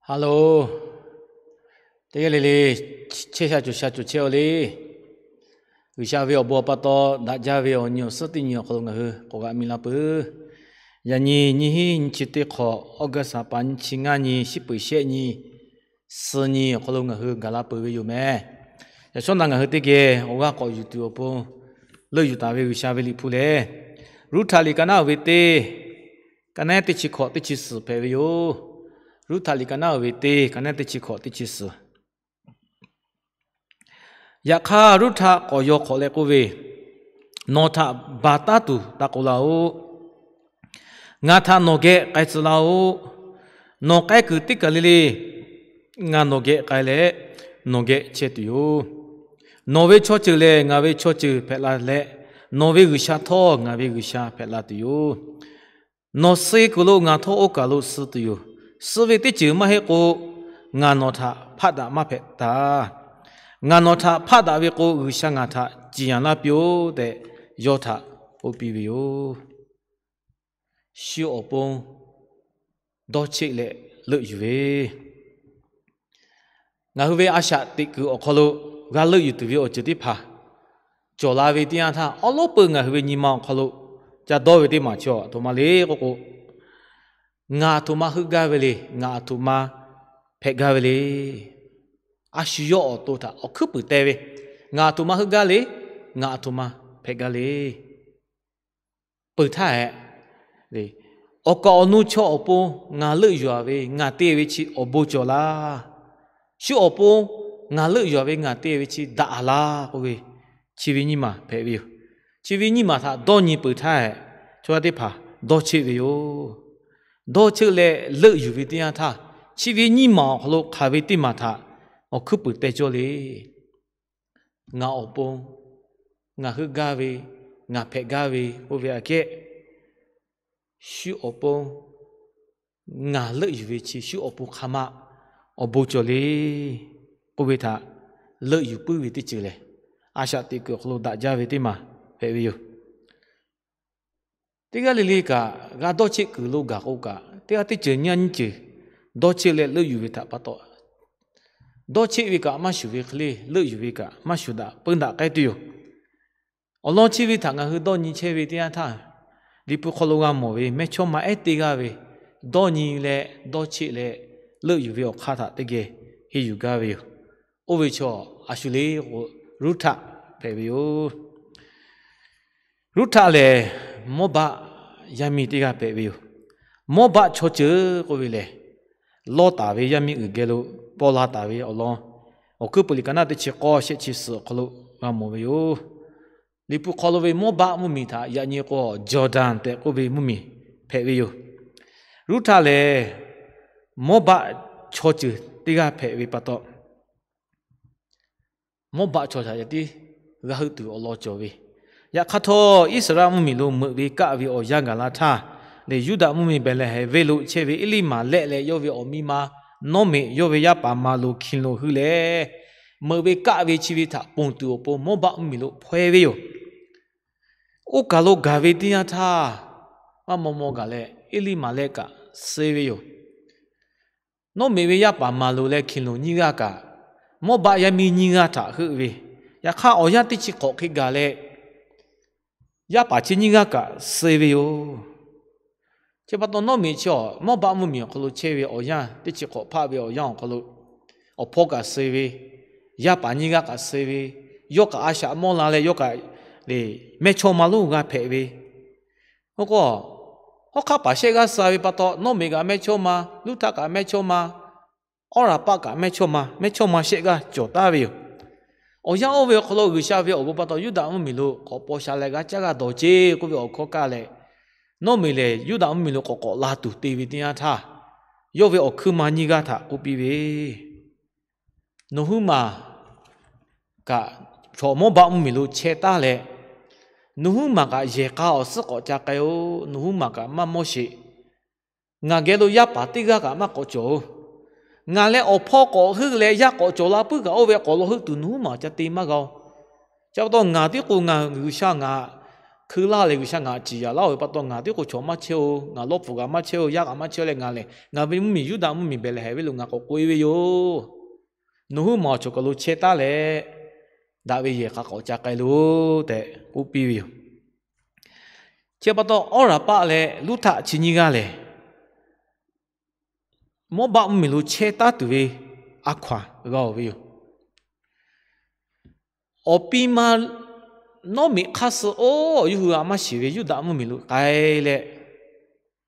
Hello, teˇ g'aˇ le le, chehˇ sha cawˬ sha cawˬ chehˇ-aw le. G'uiˬsha ve awˬ bon awˬ pa taw daꞈ jaˇ ve awˬ nyi awˬ suhˉ teˇ nyi awˬ hk'aw lo ngaˬ hui k'awꞈ g'a mi la peuˬ. Yaꞈ nyi nyiˇ hinˉ nyiˇ chi teˇ hk'awꞈ, August ha pa nyiˇ chi ngaˇ nyi, shiˉ peuˍ shehˆ nyi, suh nyi awˬ hk'aw lo ngaˬ hui gaˬ la peuˬ ve yoˬ meh. Yaꞈ shawˉ naꞈ ngaˬ hui teˇ geh awˬ g'aˇ k'awꞈ yuˬ tuˬ awˬ pon leuˆ yuˬ taˍ ve G'uiˬsha ve liꞈ hpu lehˬ, Ruˇhtaꞈ liꞈ ka naˉ uiˍ ve teˇ, ka naˉ teˇ chi hkawꞈ teˇ chi suhˍ hpehꞈ ve yoˬ. Ruˇhtaꞈ liꞈ ka naˉ uiˍ ve teˇ, ka naˉ teˇ chi hkawꞈ teˇ chi suhˍ. Yaꞈ hk'aˇ, Ruˇhtaꞈ k'awꞈ yaw hk'awꞈ leh k'oˆ ve, Nawˬ htaꞈ baˬ taˉ tuˬ taˇ k'oˆ laˇ-oˆ. Ngaˬ htaꞈ nawˬ geh k'ai tcuh laˇ-oˆ. Nawˬ k'ai kuiˬ teˇ kaˬ le le ngaˬ nawˬ geh k'ai leh, nawˬ geh chehˇ tuˬ yoˬ. Nawˬ ve chaw ceuˬ lehˬ ngaˬ ve chaw ceuˬ hpehꞈ la leh, nawˬ ve G'uiˬsha htawˇ ngaˬ ve G'uiˬsha hpehꞈ la tuˬ yoˬ. Nawˬ suh kuiˬ lo ngaˬ htawˇ oˇ kaˬ lo suh tuˬ yoˬ. Suh ve teˇ ceuˬ maˇ heˆ k'o, ngaˬ nawˬ htaꞈ hpaˆ daꞈ maˇ hpehꞈ taˍ. Ngaˬ nawˬ htaꞈ hpaˆ daꞈ ve k'o, G'uiˬsha ngaˬ htaꞈ ciˍ yanˍ laˇ piˇ-oˆ tehꞈ, yawˇ htaꞈ k'oˆ piˇ ve yoˬ. Shu awˬ pon dawˇ cheˆ leh leuˆ yuˬ ve, ngaˬ hui ve a shaꞈ teꞈ kuiˬ awˬ hk'aw lo g'a leuˆ yuˬ tuˬ ve awˬ ceuˬ teˇ hpaˍ cawˬ la ve teˇ yanˇ htaˇ, awˉ lawˉ peuˬ ngaˬ hui ve nyi ma awˬ hk'aw lo ca dawˇ ve teˇ maˬ chi aˬ htoꞈ ma le k'oˆ k'o, ngaˬ aˬ htoꞈ ma heuˆ gaˇ ve le, ngaˬ aˬ htoꞈ ma hpehꞈ gaˇ ve le. A shu yawˇ awˬ to htaꞈ awˬ hkuiˉ puiˍ teh ve, ngaˬ aˬ htoꞈ ma heuˆ gaˇ le, ngaˬ aˬ htoꞈ ma hpehꞈ gaˇ le. Peuˬ htaˇ hehꞈ, awˬ kaˍ awˬ nu chaw awˬ pon ngaˬ leuˆ yuˬ-a ve ngaˬ te ve chi awˬ bon cawˬ laˇ. Shu awˬ pon ngaˬ leuˆ yuˬ-a ve ngaˬ te ve chi daꞈ-a laˇ k'oˆ ve, chi ve nyiˇ maˬ hpehꞈ ve yoˬ. Chi ve nyiˇ maˬ htaꞈ dawˇ nyi peuˬ htaˇ hehꞈ, chaw yaˇ teˇ hpaˍ dawˇ cheˆ ve yoˬ. Dawˇ cheˆ leh leuˆ yuˬ ve teˇ yanˇ htaˇ, chi ve nyiˇ maˬ awˬ hk'aw lo hk'aˬ ve teˇ maˬ htaꞈ awˬ hkuiˉ puiˍ teh cawˇ le. Ngaˬ awˬ pon, ngaˬ heuˆ gaˇ ve, ngaˬ hpehꞈ gaˇ ve k'oˆ ve aꞈ kehˉ, shu awˬ pon ngaˬ leuˆ yuˬ ve chi shu awˬ pon hk'aˬ ma awˬ bon cawˬ le k'oˆ ve htaꞈ leuˆ yuˬ puiˉ ve teˇ ceuˬ lehˬ, a shaꞈ teꞈ kuiˬ awˬ hk'aw lo daꞈ jaˇ ve teˇ maˬ hpehꞈ ve yoˬ. Teˇ g'aˇ le le kaꞈ g'a dawˇ cheˆ kuiˬ lo gaˬ k'o kaꞈ, teˇ g'aˇ teˇ ceuˬ nyiˇ g'aˇ nyiˇ ceuˬ dawˇ cheˆ leh leuˆ yuˬ ve htaꞈ pa taw, dawˇ cheˆ ve kaꞈ maˇ shuˍ ve hk'e le, leuˆ yuˬ ve kaꞈ maˇ shuˍ daꞈ peuˇ daꞈ k'ai tuˬ yoˬ. Awˬ lawn chi ve htaꞈ ngaˬ hui dawˇ nyi chehˇ ve teˇ yanˇ htaˇ, Liꞈ hpu hk'aw lo g'a mawˬ ve mehˇchawˇma ehˉ teˇ g'aˇ ve dawˇ nyi leh dawˇ cheˆ leh leuˆ yuˬ ve awˬ hk'aˇ htaꞈ teˇ geh henˇ yuˬ gaˇ ve yoˬ. Oˇ ve chaw a shu le k'o, Ruˇhtaˆ hpehꞈ ve yoˬ. Ruˇhtaˆ lehˬ, Mawˇbaˆ yaˇ miˇ teˇ g'aˇ hpehꞈ ve yoˬ. Mawˇbaˆ chaw ceuˬ k'oˆ ve lehˬ, Lawˇtaˍ ve yaˇ miˇ uiˍ geh lo paw la taˍ ve awˬ lawn, Awˬ hkuiˉ puiˍ liꞈ ka naˉ teˇ chi k'awˇ shehˆ chi suhˍ awˬ hk'aw lo g'a mawˬ ve yoˬ. Liꞈ hpu hk'aw lo ve Mawˇbaˆ mvuhˇmiˬ htaꞈ yaꞈ nyi k'o, Jawˍdanˍ tehꞈ k'oˆ ve mvuhˇmiˬ hpehꞈ ve yoˬ. Ruˇhtaˆ lehˬ, Mawˇbaˆ chaw ceuˬ teˇ g'aˇ hpehꞈ ve pa taw, Mawˇbaˆ chaw htaꞈ yaꞈ tiˉ g'a heuˆ tuˬ awˬ lawn cawˬ ve. Yaꞈ hk'aˇ htawˇ, Iˉsaˍreˍlaˆ mvuhˇmiˬ lo meuꞈ ve kaˆ ve awˬ yanˇ gaˬ la htaˇ, lehˬ Yuˇdaꞈ mvuhˇmiˬ Behˍlehˍhehnˍ venˇ lo chehˇ ve Eˇliˇmaˍlehˆ leh yawˇ ve awˬ miˇ ma Nawˉmeꞈ yawˇ ve yaˇ paˍ Maˍloˍ hkiˬ loˍ hui lehˬ, meuꞈ ve kaˆ ve chi ve htaꞈ ponˬ tuˬ awˬ pon Mawˇbaˆ mvuhˇmiˬ lo hpawehˇ ve yoˬ. Oˇ kaˬ lo gaˬ ve teˇ yanˇ htaˇ, maˇ maw maw gaˬ leh Eˇliˇmaˍlehˆ kaꞈ suh ve yoˬ. Nawˉmeꞈ ve yaˇ paˍ Maˍloˍ leh hkiˬ loˍ nyiˇ g'aˇ kaꞈ, Mawˇbaˆ yaˇ miˇ nyiˇ g'aˇ htaꞈ heuˆ ve, yaꞈ hk'aˇ awˬ yanˇ teˇ chi hk'awꞈ hk'e gaˬ leh, yaˇ paˍ chi nyiˇ g'aˇ kaꞈ suh ve yoˬ. Chi pa taw Nawˉmeꞈ chi awˬ Mawˇbaˆ mvuhˇmiˬ awˬ hk'aw lo chehˇ ve awˬ yanˇ teˇ chi hk'awꞈ hpaˆ ve awˬ yanˇ awˬ hk'aw lo, awˬ hpawˇ kaꞈ suh ve, yaˇ paˍ nyiˇ g'aˇ kaꞈ suh ve, yawˇ kaꞈ a shaꞈ mawˇ la leh yawˇ kaꞈ lehˬ mehˇchawˇma lonˉ g'a hpehꞈ ve. Oˇ k'o, hawˉ hk'aˇ paˍ shehˆ g'aˇ suh ve pa taw, Nawˉmeꞈ kaꞈ mehˇchawˇma, Luˇhtaˆ kaꞈ mehˇchawˇma, Awˉraˍpaˆ kaꞈ mehˇchawˇma, mehˇchawˇma shehˆ g'aˇ cawˬ taˍ ve yoˬ. Awˬ yanˇ oˇ ve awˬ hk'aw lo G'uiˬsha ve awˬ bon pa taw Yuˇdaꞈ mvuhˇmiˬ lo k'awꞈ paw sha leh g'a caˇ g'a dawˬ ceˇ k'oˆ ve awˬ hkawˇ kaˇ leh, Nawˉmeꞈ lehˬ Yuˇdaꞈ mvuhˇmiˬ lo k'awꞈ k'awꞈ la tuˬ te ve teˇ yanˇ htaˇ, yawˇ ve awˬ hkuiˉ ma nyiˇ g'aˇ htaꞈ k'oˆ piˇ ve, Nawˬ huiˉ maˬ kaꞈ chaw Mawˇbaˆ mvuhˇmiˬ lo chehˇ taˉ leh, nawˬ huiˉ maˬ kaꞈ yehˬ k'a awˬ suhˉ k'awꞈ ca k'ai-oˬ. Nawˬ huiˉ maˬ kaꞈ maˇ mawˇ sheˍ. Ngaˬ geh lo yaˇ paˍ teˇ g'aˇ kaꞈ maˇ k'awꞈ cawˬ-oˬ. Ngaˬ leh awˬ hpawˇ k'awꞈ heuˆ leh yaˇ k'awꞈ cawˬ la puiˉ kaꞈ, oˇ ve k'awꞈ law heuˆ tuˬ nawˬ huiˉ maˬ ca te maˇ g'a-oˬ. Chi pa taw ngaˬ tiˉ k'o ngaˬ G'uiˬsha ngaˬ hkeu laˇ leh G'uiˬsha ngaˬ ciˍ yaˍ laˇ-oˬ ve pa taw, ngaˬ tiˉ k'o chaw maˇ chehˇ-oˬ, ngaˬ lawˇ pfuhˍ kaꞈ maˇ chehˇ-oˬ, yaˇ kaꞈ maˇ chehˇ leh ngaˬ lehˬ, ngaˬ ve mvuhˇmiˬ Yuˇdaꞈ mvuhˇmiˬ Behˍlehˍhehnˍ venˇ lo ngaˬ k'awꞈ k'oꞈ-e ve yoˬ. Nawˬ huiˉ maˬ awˬ cawˬ kaˬ lo chehˇ taˉ leh, daꞈ ve yehˬ hk'a k'awꞈ ca k'ai loˬ tehꞈ k'oˆ piˇ ve yoˬ. Chi pa taw, Awˉraˍpaˆ leh Ruˉhtaˆ chi nyiˇ g'aˇ lehˬ, Mawˇbaˆ mvuhˇmiˬ lo chehˇ taˉ tuˬ ve a hkaw-anˬ g'a-oˬ ve yoˬ. Awˬ pi ma Nawˉmiꞈ hk'aˇ suh oˇ yawˇ hui a maˇ shiˍ ve Yuˇdaꞈ mvuhˇmiˬ lo k'ai leh,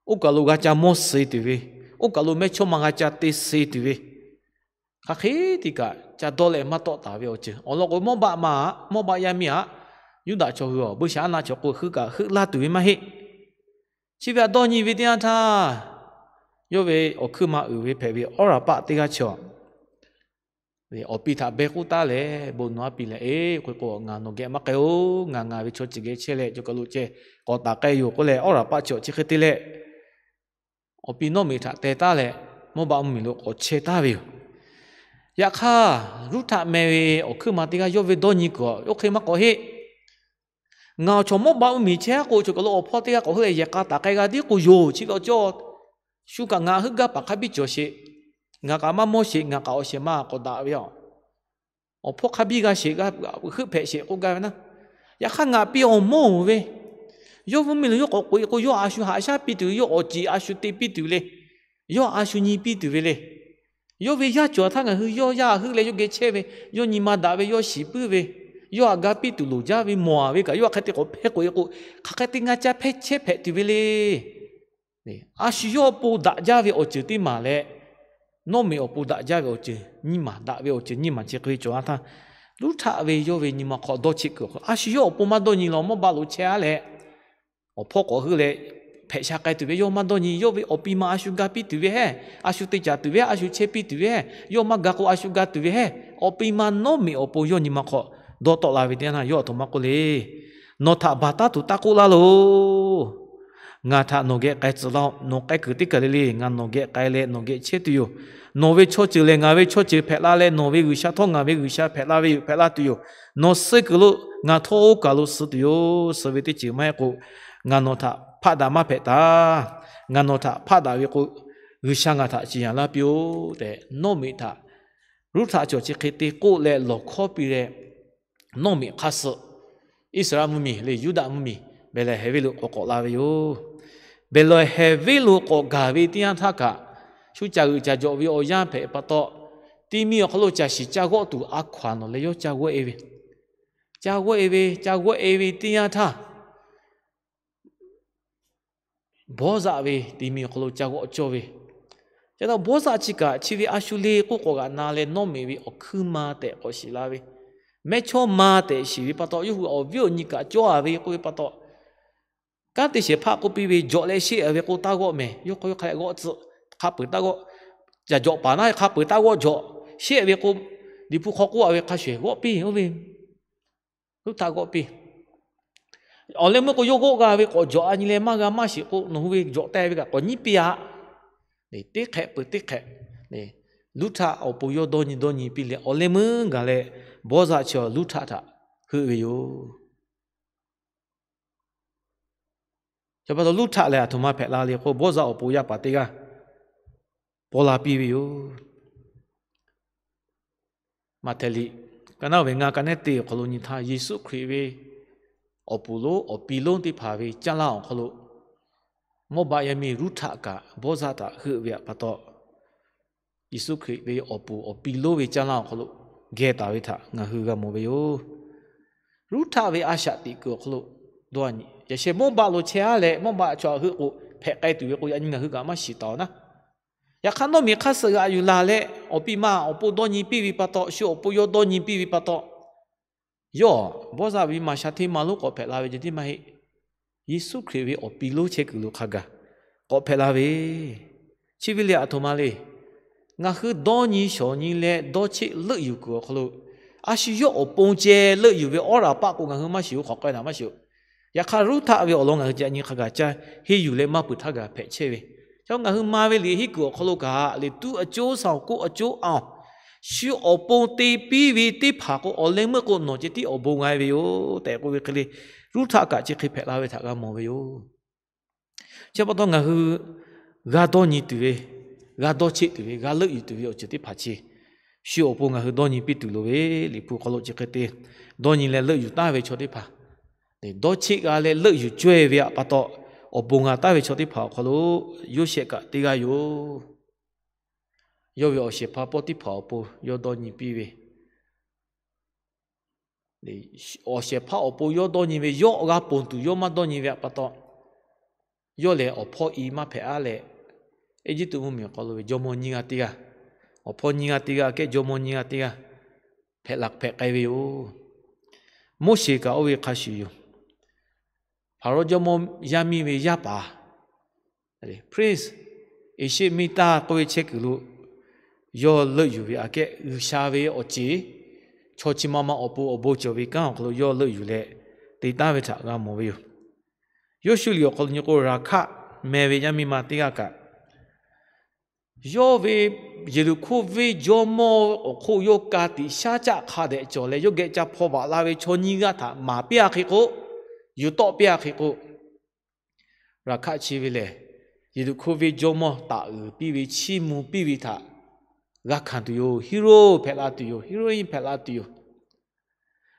oˇ kaˬ lo g'a ca mawˇ suh tuˬ ve, oˇ kaˬ lo mehˇchawˇma g'a ca te suh tuˬ ve, hk'aˬ hk'e te kaꞈ ca dawˇ leh maˇ tawˆ taˍ ve awˬ ceuˬ. Awˬ lawn k'o, Mawˇbaˆ ma-aꞈ, Mawˇbaˆ yaˇ miˇ-aꞈ, Yuˇdaꞈ chaw hui-aˬ, buiˇshaˆaˉnaˆ chaw k'o heuˆ kaꞈ heuˆ laˇ tuˬ ve maˇ heˆ. Chi ve a dawˇ nyi ve teˇ yanˇ htaˇ, yawˇ ve awˬ hkuiˉ ma uiˍ ve hpehꞈ ve Awˉraˍpaˆ teˇ g'aˇ chaw, awˬ pi htaꞈ beh k'oˆ taˉ leh, bon nawˬ a piˇ leh, Eˬ, hk'e k'o ngaˬ nawˬ geh maˇ k'ai-oˬ. Ngaˬ ngaˬ ve chaw ceuˬ geh chehˇ leh, cawˬ kaˬ lo ceh k'awꞈ taˍ k'ai yoˬ k'oˆ leh, Awˉraˍpaˆ chaw chi hk'e te leh, awˬ pi Nawˉmiꞈ htaꞈ teh taˉ leh, Mawˇbaˆ mvuhˇmiˬ lo k'awꞈ chehˇ taˉ ve yoˬ. Yaꞈ hk'aˇ, Ruˉhtaˆ meh ve awˬ hkuiˉ ma teˇ g'aˇ yawˇ ve dawˇ nyi kuiˬ-aˬ, oˇ hk'e maˇ k'awꞈ heˆ. Ngaˬ awˬ chawˬ Mawˇbaˆ mvuhˇmiˬ chehˇ k'o, cawˬ kaˬ lo awˬ hpawˇ teˇ g'aˇ k'awꞈ heuˆ leh yehˬ k'a taˍ k'ai g'a tiˉ k'o yoˬ. Chi ve awˬ cawˇ shu kaꞈ ngaˬ heuˆ gaˇ paˍ hk'a biˇ cawˬ sheˍ. Ngaˬ kaꞈ maˇ mawˇ sheˍ, ngaˬ kaꞈ awˬ shehˍ ma k'awꞈ daꞈ ve yoˬ. Awˬ hpawˇ hk'a biˇ g'a sheˍ, heuˆ hpehꞈ sheˍ k'oˆ gaˇ ve naˉ. Yaꞈ hk'aˇ, ngaˬ pi awˬ mawˇ-oˬ ve, yawˇ mvuhˇmiˬ lo yawˇ k'awꞈ k'oꞈ-e k'o, yawˇ a shu haꞈ shaˉ piˇ tuˬ ve, yawˇ awˬ ceˬ a shu te piˇ tuˬ le. Yawˇ a shu nyi piˇ tuˬ ve le. Yawˇ ve yaˇ cawˬ htaˇ ngaˬ hui yawˇ yaˇ heuˆ leh yawˇ geh chehˇ ve, yawˇ nyi ma daꞈ ve, yawˇ shiˍ puiˉ ve, yawˇ htaꞈ ga piˇ tuˬ loˍ jaˇ ve mawˬ-aˬ ve kaꞈ, yawˇ htaꞈ hk'e te k'awꞈ hpehˇ k'oꞈ-e k'o, hk'aˬ hk'e te ngaˇ caˇ hpehˇ chehˇ hpehꞈ tuˬ ve le. A shu yawˇ awˬ pon daꞈ jaˇ ve awˬ ceuˬ teˇ maˬ leh, Nawˉmiꞈ awˬ pon daꞈ jaˇ ve awˬ ceuˬ nyiˇ maˬ, daꞈ ve awˬ ceuˬ nyiˇ maˬ chi hk'e ve cawˬ-a htaˇ, Ruˉhtaˆ ve yawˇ ve nyi ma hk'aw dawˇ cheˆ kuiˬ awˬ hk'aw lo, a shu yawˇ awˬ pon maˇ dawˇ nyi law, Mawˇbaˆ lo chehˇ-a leh, awˬ hpawˇ k'awꞈ heuˆ leh hpehꞈ sha k'ai tuˬ ve yawˇ maˇ dawˇ nyi. Yawˇ ve awˬ pi ma a shu ga piˇ tuˬ ve hehˉ, a shu te caˍ tuˬ ve hehˉ, a shu chehˇ piˇ tuˬ ve hehˉ, yawˇ maˇ ga k'o a shu ga tuˬ ve hehˉ, awˬ pi ma Nawˉmiꞈ awˬ pon yawˇ nyi ma hk'aw dawˇ tawˆ la ve teˇ yanˇ htaˇ, yawˇ a htoꞈ ma k'oˆ le. Nawˬ htaꞈ baˬ taˉ tuˬ taˇ k'oˆ laˇ loˬ. Ngaˬ htaꞈ nawˬ geh k'ai tcuh laˇ-oˆ. Nawˬ k'ai kuiˬ teˇ kaˬ le le, ngaˬ nawˬ geh k'ai leh nawˬ geh chehˇ tuˬ yoˬ. Nawˬ ve chaw ceuˬ lehˬ ngaˬ ve chaw ceuˬ hpehꞈ la leh, nawˬ ve G'uiˬsha htawˇ ngaˬ ve G'uiˬsha hpehꞈ la ve yoˬ, hpehꞈ la tuˬ yoˬ. Nawˬ suh kuiˬ lo ngaˬ htawˇ oˇ kaˬ lo suh tuˬ yoˬ. Suh ve teˇ ceuˬ maˇ heˆ k'o, ngaˬ nawˬ htaꞈ hpaˆ daꞈ maˇ hpehꞈ taˍ. Ngaˬ nawˬ htaꞈ hpaˆ daꞈ ve k'o, G'uiˬsha ngaˬ htaꞈ ciˍ yanˍ laˇ piˇ-oˆ tehꞈ, Nawˉmiꞈ htaꞈ Ruˉhtaˆ cawˬ chi hk'e te k'oˆ leh lawˬ hkawˇ piˇ leh, Nawˉmiꞈ hk'aˇ suh Iˉsaˍreˍlaˆ mvuhˇmiˬ leh Yuˇdaꞈ mvuhˇmiˬ Behˍlehˍhehnˍ venˇ lo k'awꞈ k'awꞈ la ve yoˬ. Behˍlehˍhehnˍ venˇ lo k'awꞈ gaˬ ve teˇ yanˇ htaˇ kaꞈ, shu caˬ g'euꞈ caˬ jawꞈ ve awˬ yanˇ hpehꞈ pa taw, ti mi awˬ hk'aw lo caˬ shiˍ ca g'awˆ tuˬ a hkaw-anˬ nawˬ leh yawˇ ca g'awˆ-e ve, ca g'awˆ-e ve, ca g'awˆ-e ve teˇ yanˇ htaˇ, Bawˇzaˆ ve ti mi awˬ hk'aw lo ca g'awˆ cawˇ ve, ca taw Bawˇzaˆ chi kaꞈ chi ve a shu le k'oˆ k'awꞈ g'aꞈ na leh, Nawˉmiꞈ ve awˬ hkuiˉ ma tehꞈ k'awꞈ shiˍ la ve, mehˇchawˇma tehꞈ shiˍ ve pa taw, yawˇ hui awˬ viˉ awˬ nyi kaꞈ cawˇ-a ve k'oˆ ve pa taw, kanˉ te shehˍ hpaˆ k'oˆ piˇ ve, jawꞈ leh sheˆ-a ve k'o taˇ g'awˆ mehˍ. Yawˇ hk'aw yawˇ hk'a leh g'awˆ tcuh, hk'a peuˬ taˇ g'awˆ, caˬ jawꞈ paˍ naˉ hk'a peuˬ taˇ g'awˆ jawꞈ, sheˆ ve k'o, liꞈ hpu hk'aw k'oˆ-a ve hk'a shuˍ g'awˆ piˇ oˇ ve, Ruˉhtaˆ g'awˆ piˇ. Awˬ leh meuˇ k'o yawˇ g'awˆ g'a ve k'awꞈ jawꞈ-a nyi leh maˇ g'a maˇ shiˍ k'o, nawˬ hui ve jawꞈ teh ve kaꞈ k'awꞈ nyiˉ piˇ-a. Teˇ hk'ehꞈ peuˬ teˇ hk'ehꞈ, Ruˉhtaˆ awˬ pon yawˇ dawˇ nyi dawˇ nyi piˇ leh, awˬ leh meuˇ gaˬ leh Bawˇzaˆ chi Ruˉhtaˆ htaꞈ heuˆ ve yoˬ. Chi pa taw Ruˉhtaˆ lehˬ aˬ htoꞈ ma hpehꞈ la le k'o, Bawˇzaˆ awˬ pon yaˇ paˍ teˇ g'aˇ paw la piˇ ve yoˬ. Maꞈhtehˍ liꞈ ka naˉ ve ngaˇ, ka nehˉ te awˬ hk'aw lo nyi htaˇ, Yeˍsuˆ Hkriꞈ ve awˬ puˍ lonˉ awˬ pi lonˉ teˇ hpaˍ ve caˇ lanˇ awˬ hk'aw lo, Mawˇbaˆ yaˇ miˇ Ruˉhtaˆ kaꞈ Bawˇzaˆ htaꞈ heuˆ ve pa taw, Yeˍsuˆ Hkriꞈ ve awˬ puˍ awˬ pi lonˉ ve caˇ lanˇ awˬ hk'aw lo geh taˍ ve htaꞈ ngaˬ hui g'a mawˬ ve yoˬ. Ruˉhtaˆ ve a shaꞈ teꞈ kuiˬ awˬ hk'aw lo dawˇ-a nyi, yaꞈ sheh Mawˇbaˆ lo chehˇ-a leh, Mawˇbaˆ chaw heuˆ k'o hpehꞈ k'ai tuˬ ve k'o, yaꞈ nyi ngaˬ hui kaꞈ maˇ shiˍ taˍ-oˬ naˉ. Yaꞈ hk'aˇ, Nawˉmiꞈ hk'aˇ suh g'aꞈ yuˬ laˬ leh, awˬ pi ma awˬ pon dawˇ nyi piˇ ve pa taw, shu awˬ pon yawˇ dawˇ nyi piˇ ve pa taw, yawˇ Bawˇzaˆ ve maˬ sha hteˇ ma lonˉ k'awꞈ hpehꞈ la ve ceh tiˉ maˇ heˆ. Yeˍsuˆ Hkriꞈ ve awˬ pi lonˉ chehˇ kuiˬ lo hk'a gaˬ k'awꞈ hpehꞈ la ve, chi ve le aˬ htoꞈ ma le. Ngaˬ hui dawˇ nyi shawˍ nyi leh dawˇ cheˆ leuˆ yuˬ kuiˬ awˬ hk'aw lo, a shu yawˇ awˬ pon ceh leuˆ yuˬ ve awˉ laˬ paˆ k'o, ngaˬ hui maˇ shiˍ-oˬ, hk'awꞈ k'ai naˬ maˇ shiˍ-oˬ. Yaꞈ hk'aˇ, Ruˉhtaˆ ve awˬ lawn ngaˬ hui ca nyi hk'a gaˬ ca henˇ yuˬ leh maˇ peuˬ htaˇ gaˬ hpehꞈ chehˇ ve, ngaˬ hui ma ve liꞈ henˇ kuiˬ awˬ hk'aw lo kaꞈ, liꞈ tuˉ a coˉ, saˍ awˬ koˆ a coˉ a, shu awˬ pon te piˇ ve teˇ hpaˍ k'o, awˬ leh meuˇ k'o nawˬ ceh tiˉ awˬ bon g'a-e ve yoˬ tehꞈ k'oˆ ve hk'e le. Ruˇhtaˆ kaꞈ chi hk'e hpehꞈ la ve htaꞈ g'a mawˬ ve yoˬ. Chi pa taw ngaˬ hui g'a dawˇ nyi tuˬ ve, g'a dawˇ cheˆ tuˬ ve, g'a leuˆ yuˬ tuˬ ve awˬ ceuˬ teˇ hpaˍ chi, shu awˬ pon ngaˬ hui dawˇ nyi piˇ tuˬ loˍ ve. Liꞈ hpu hk'aw lo chi hk'e te dawˇ nyi leh leuˆ yuˬ taˍ ve chaw teˇ hpaˍ, dawˇ cheˆ g'a leh leuˆ yuˬ caweh ve pa taw, awˬ bon g'a taˍ ve chaw teˇ hpaˍ awˬ hk'aw lo Yoˇsehꞈ kaꞈ teˇ g'aˇ yoˬ. Yawˇ ve awˬ shehˍ hpaˇ Pawˇtiˇhpaˍ awˬ pon yawˇ dawˇ nyi piˇ ve, awˬ shehˍ hpaˇ awˬ pon yawˇ dawˇ nyi ve, yawˇ g'a ponˬ tuˬ yawˇ maˇ dawˇ nyi ve pa taw, yawˇ lehˬ awˬ hpawˇ i maˇ hpehꞈ-a leh, Eˇjiˇtuꞈ mvuhˇmiˬ awˬ hk'aw lo ve jawˇmawˇ nyiˇ g'aˇ teˇ g'aˇ, awˬ hpawˇ nyiˇ g'aˇ teˇ g'aˇ aꞈ kehˉ jawˇmawˇ nyiˇ g'aˇ teˇ g'aˇ hpehꞈ la hpehꞈ k'ai ve yoˬ. Moˉseˍ kaꞈ oˇ ve hk'a shuˍ yoˬ. Hpaˍrawˇ jawˇmawˇ yaˇ miˇ ve yaˇ paˍ, prince, eˍsheˆ miˇ taˇ k'oˆ ve chehˇ kuiˬ lo yawˇ leuˆ yuˬ ve aꞈ kehˉ G'uiˬsha ve awˬ ceˬ, chaw chi ma ma awˬ pon awˬ bon cawˬ ve kanˉ awˬ hk'aw lo yawˇ leuˆ yuˬ leh te taˍ ve htaꞈ g'a mawˬ ve yoˬ. Yawˇ shu liꞈ awˬ hk'aw lo nyi k'o, Raˍhkaˆ meh ve yaˇ miˇ ma teˇ g'aˇ kaꞈ, yawˇ ve Yeˍriˆhkoˇ venˇ jawˇmawˇ awˬ hk'oˆ yawˇ ka tiꞈ shaˉ caˆ hk'a dehꞈ cawˬ leh, yawˇ geh ca hpaw baꞈ la ve chaw nyiˇ g'aˇ htaꞈ maˍ piˇ-a hk'e k'o, yuˬ tawˆ piˇ-a hk'e k'o, Raˍhkaˆ chi ve lehˬ, Yeˍriˆhkoˇ venˇ jawˇmawˇ taˍ uiˍ piˇ ve, chiˇ mvuh piˇ ve htaꞈ g'a hkanˍ tuˬ yoˬ. Heroine hpehꞈ la tuˬ yoˬ. Heroine hpehꞈ la tuˬ yoˬ.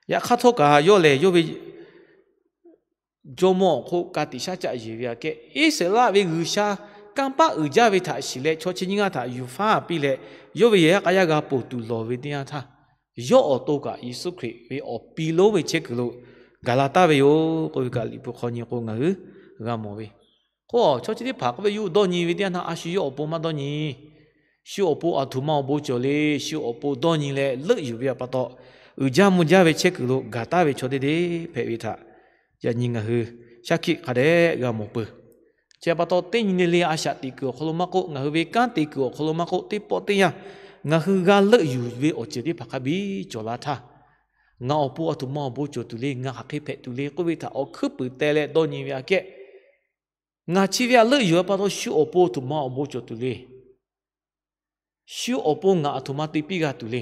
Yaꞈ hk'aˇ htawˇ kaꞈ yawˇ lehˬ, yawˇ ve jawˇmawˇ awˬ hk'oˆ ka tiꞈ shaˉ caˆ yeˬ ve aꞈ kehˉ, Iˉsaˍreˍlaˆ ve G'uiˬsha kanˇ paˆ uiˍ jaˇ ve htaꞈ shiˍ leh, chaw chi nyiˇ g'aˇ htaꞈ yuˬ faˉ piˇ leh, yawˇ ve yehˬ yaˇ k'a yaˇ g'a ponˬ tuˬ lawˬ ve teˇ yanˇ htaˇ, yawˇ awˬ to kaꞈ Yeˍsuˆ Hkriꞈ ve awˬ pi lonˉ ve chehˇ kuiˬ lo gaˬ la taˍ ve yoˬ k'oˆ ve kaꞈ, Liꞈ hpu hk'aw nyi k'o ngaˬ hui g'a mawˬ ve. K'o, chaw chi teˇ hpaˍ k'oˆ ve, yawˇ dawˇ nyi ve teˇ yanˇ htaˇ, a shu yawˇ awˬ pon maˇ dawˇ nyi. Shu awˬ pon aˬ htoꞈ ma awˬ bon cawˬ le. Shu awˬ pon dawˇ nyi leh leuˆ yuˬ ve pa taw, uiˍ jaˇ mvuh jaˇ ve chehˇ kuiˬ lo gaˬ taˍ ve chaw teˇ deˇ hpehꞈ ve htaꞈ yaꞈ nyi ngaˬ hui shaˉ hkiˆ hk'a dehꞈ g'a mawˬ peuˬ. Chi pa taw, teˇ nyi le le a shaꞈ teꞈ kuiˬ awˬ hk'aw lo maˇ k'oˆ, ngaˬ hui ve kanˉ te kuiˬ awˬ hk'aw lo maˇ k'oˆ, teˇ pawˆ teˇ yanˇ ngaˬ hui g'a leuˆ yuˬ ve awˬ ceuˬ teˇ hpaˍ hk'a biˇ cawˬ la htaˇ, ngaˬ awˬ pon aˬ htoꞈ ma awˬ bon cawˬ tuˬ le, ngaˬ hk'aˬ hk'e hpehꞈ tuˬ le k'oˆ ve htaꞈ awˬ hkuiˉ puiˍ teh leh dawˇ nyi ve aꞈ kehˉ, ngaˬ chi ve aꞈ leuˆ yuˬ ve pa taw, shu awˬ pon aˬ htoꞈ ma awˬ bon cawˬ tuˬ le. Shu awˬ pon ngaˬ aˬ htoꞈ ma te piˇ g'a tuˬ le.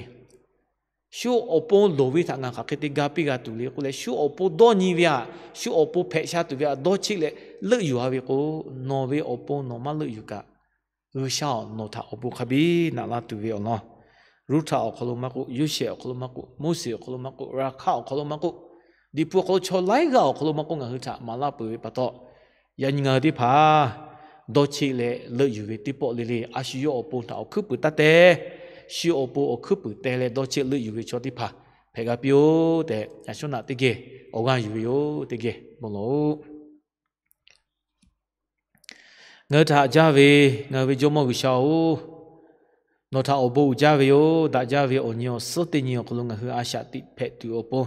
Shu awˬ pon loˍ ve htaꞈ ngaˬ hk'aˬ hk'e te ga piˇ g'a tuˬ le k'oˆ leh, shu awˬ pon dawˇ nyi ve aꞈ, shu awˬ pon hpehꞈ sha tuˬ ve aꞈ dawˇ cheˆ leh leuˆ yuˬ-a ve k'o, nawˬ ve awˬ pon nawˬ maˇ leuˆ yuˬ kaꞈ, G'uiˬsha nawˬ htaꞈ awˬ bon hk'a biˇ naꞈ laˇ tuˬ ve awˬ lawn, Ruˇhtaˆ awˬ hk'aw lo maˇ k'oˆ, Yoˇsehꞈ awˬ hk'aw lo maˇ k'oˆ, Moˉseˍ awˬ hk'aw lo maˇ k'oˆ, Raˍhkaˆ awˬ hk'aw lo maˇ k'oˆ, Liꞈ hpu awˬ hk'aw lo chaw laiˉ g'aˇ awˬ hk'aw lo maˇ k'oˆ, ngaˬ hui htaꞈ maˍ laˇ peuˬ ve pa taw, yaꞈ nyi ngaˬ hui teˇ hpaˍ dawˇ cheˆ leh leuˆ yuˬ ve teˇ pawˆ le le, a shu yawˇ awˬ pon htaꞈ awˬ hkuiˉ puiˍ taˇ teh. Shu awˬ pon awˬ hkuiˉ puiˍ teh leh dawˇ cheˆ leuˆ yuˬ ve chaw teˇ hpaˍ hpehꞈ g'a piˇ-oˆ tehꞈ, yaꞈ shawˉ naꞈ teˇ geh awˬ g'aˇ yuˬ ve yoˬ. Teˇ geh bon lawˬ-oˆ. Ngaˬ hui htaꞈ jaˇ ve, ngaˬ hui ve Jawˇmawˇ G'uiˬsha-oˬ, nawˬ htaꞈ awˬ bon uiˍ jaˇ ve yoˬ. Daꞈ jaˇ ve awˬ nyi awˬ suhˉ teˇ nyi awˬ hk'aw lo ngaˬ hui a shaꞈ teꞈ hpehꞈ tuˬ awˬ pon,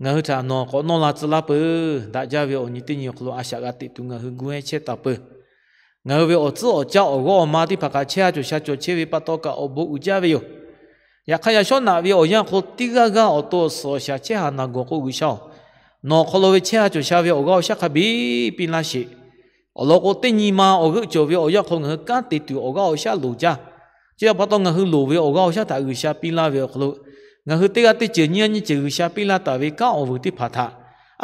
ngaˬ hui htaꞈ nawˬ k'awꞈ nawˇ la tcuh laˇ peuˬ. Daꞈ jaˇ ve awˬ nyi teˇ nyi awˬ hk'aw lo a shaꞈ g'a teꞈ tuˬ ngaˬ hui gu hehnˇ chehˇ taˍ peuˬ. Ngaˬ hui ve awˬ tcuhˉ awˬ caˇ awˬ g'awˇ awˬ ma teˇ hpaˍ kaꞈ chehˇ ha cawˬ sha cawˬ chehˇ ve pa taw kaꞈ awˬ bon uiˍ jaˇ ve yoˬ. Yaꞈ hk'aˇ, yaꞈ shawˉ naꞈ ve awˬ yanˇ hk'aw teˇ g'aˇ g'aˇ awˬ to awˬ suhˍ awˬ shaˍ chehˇ haˍ naˬ gawˬ k'o, G'uiˬsha-oˬ, nawˬ awˬ hk'aw lo ve chehˇ ha cawˬ sha ve awˬ g'aˇ awˬ shaˉ hk'a biˇ piˇ laˇ sheˍ. Awˬ lawn k'o, teˇ nyi ma awˬ g'euˆ cawˬ ve awˬ yanˇ hk'aw ngaˬ hui kanˉ te tuˬ awˬ g'aˇ awˬ shaˉ loˍ jaˇ. Chi pa taw ngaˬ hui loˍ ve awˬ g'aˇ awˬ shaˉ htaꞈ G'uiˬsha piˇ laˇ ve awˬ hk'aw lo, ngaˬ hui teˇ g'aˇ teˇ ceuˬ nyiˇ g'aˇ nyiˇ ceuˬ G'uiˬsha piˇ laˇ taˍ ve kanˉ awˬ vuiˬ teˇ hpaˍ htaꞈ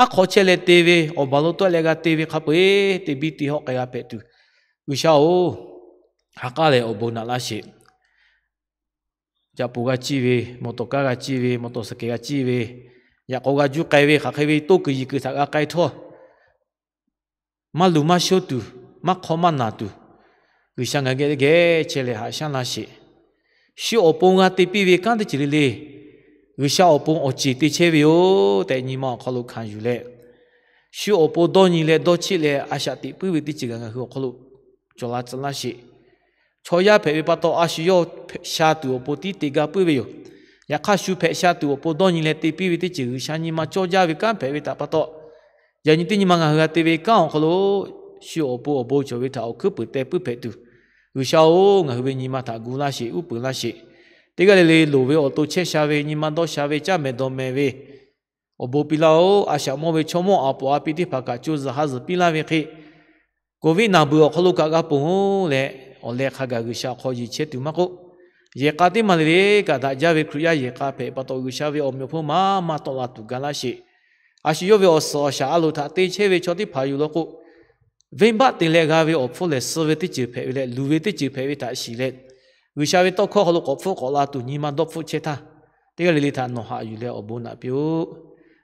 aˉ hk'aw chehˇ leh te ve, awˬ baˬ lo tawˆ leh g'a te ve hk'a peu-eˬ te biˇ te hawˆ k'ai g'a hpehꞈ tuˬ, G'uiˬsha-oˬ, ha k'aˉ leh awˬ bon naꞈ laˇ sheˍ. Caꞈ poˍ g'a ciˇ ve, mawˬ tawˍ kaˇ g'a ciˇ ve, mawˬ tawˍ saˍ kehˍ g'a ciˇ ve, yaꞈ k'aw g'a juˇ k'ai ve, hk'aˬ hk'e ve toˇ kuiˬ yiˍ kuiˬ htaꞈ g'a k'ai htawˇ, maˇ luˬ maˇ shoˉ tuˬ, maˇ hk'awˇ maˇ naˬ tuˬ, G'uiˬsha ngaˬ geh teˇ geh chehˇ leh haꞈ shaˉ laˇ sheˍ. Shu awˬ pon g'a te piˇ ve kanˉ teˇ ceuˬ le le, G'uiˬsha awˬ pon awˬ ceˬ te chehˇ ve yoˬ tehꞈ nyi ma awˬ hk'aw lo hkanˍ yuˬ leh, shu awˬ pon dawˇ nyi leh dawˇ cheˆ leh a shaꞈ teꞈ puiˉ ve teˇ ceuˬ kaꞈ ngaˬ hui awˬ hk'aw lo cawˬ la tcuh laˇ sheˍ. Chaw yaˇ hpehꞈ ve pa taw, a shu yawˇ sha tuˬ awˬ pon tiˉ te gaˇ puiˉ ve yoˬ. Yaꞈ hk'aˇ, shu hpehꞈ sha tuˬ awˬ pon dawˇ nyi leh te piˇ ve teˇ ceuˬ G'uiˬsha nyi ma cawˇ jaˇ ve kanˉ hpehꞈ ve htaꞈ pa taw, yaꞈ nyi teˇ nyi ma ngaˬ hui g'a te ve kanˉ awˬ hk'aw lo shu awˬ pon awˬ bon cawˬ ve htaꞈ awˬ hkuiˉ puiˍ teh puiˉ hpehꞈ tuˬ, G'uiˬsha-oˬ, ngaˬ hui ve nyi ma htaꞈ gu laˇ sheˍ, uˉ peunˍ laˇ sheˍ. Teˇ g'aˇ le le loˍ ve awˬ to chehˇ sha ve, nyi ma dawˇ sha ve, caˇ mehˍ dawˬ mehˍ ve, awˬ bon piˇ laˇ-oˬ. A shaꞈ mawˇ ve chaw mawˇ aˬ poꞈ a pi teˇ hpaˍ kaꞈ co zuhˬ ha zuhˬ piˇ laˇ ve hk'e, Covid naˬ beuˬ awˬ hk'aw lo kaꞈ g'a ponˬ leh, awˬ leh hk'a gaˬ G'uiˬsha awˬ hk'aw yeˬ chehˇ tuˬ maˇ k'oˆ, yehˬ k'a teˇ maˬ le le kaꞈ daꞈ jaˇ ve Hkriꞈ yaˇ yehˬ k'a hpehꞈ pa taw, G'uiˬsha ve awˬ meꞈ awˬ hponˇ maˇ maˇ tawˆ la tuˬ ga laˇ sheˍ. A shu yawˇ ve awˬ suhˍ awˬ shaˍ a loˍ htaꞈ te chehˇ ve chaw teˇ hpaˍ yuˬ law k'o, venˇbaˆ te leh g'a ve awˬ hpfuhˇ lehˬ, suh ve teˇ ceuˬ hpehꞈ ve leh, luˬ ve teˇ ceuˬ hpehꞈ ve htaꞈ shiˍ leh, G'uiˬsha ve tawˇ hkawˇ hk'aw lo k'awꞈ hpfuhˆ k'awꞈ la tuˬ nyi ma dawˇ hpfuhˆ chehˇ htaˇ, teˇ g'aˇ le le htaꞈ nawˬ haꞈ yuˬ leh awˬ bon naꞈ piˇ-oˆ.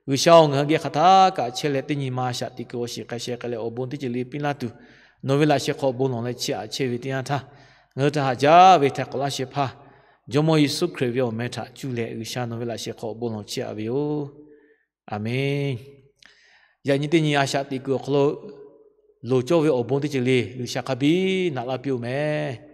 G'uiˬsha-oˬ, ngaˬ hui geh hk'aˬ htaˇ kaꞈ chehˇ leh teˇ nyi ma shaꞈ teꞈ kuiˬ awˬ shiˍ hk'a sheh k'ai leh awˬ bon teˇ ceuˬ le piˇ laˇ tuˬ, nawˬ ve laꞈ sheh hk'aw bon lawˬ leh chiˇ aꞈ chehˇ ve teˇ yanˇ htaˇ, ngaˬ hui htaꞈ haꞈ jaˇ ve htaꞈ k'awꞈ laˇ shehˍ hpaˇ, Jawˇmawˇ Yeˍsuˆ Hkriꞈ ve awˬ meh htaꞈ cuˇ leh G'uiˬsha nawˬ ve laꞈ sheh hk'aw bon lawˬ chiˇ aꞈ ve yoˬ. Aˍmenˍ. Yaꞈ nyi teˇ nyi a shaꞈ teꞈ kuiˬ awˬ hk'aw lo loˍ cawˇ ve awˬ bon teˇ ceuˬ le G'uiˬsha hk'a biˇ naꞈ laˇ piˇ-oˆ mehˍ.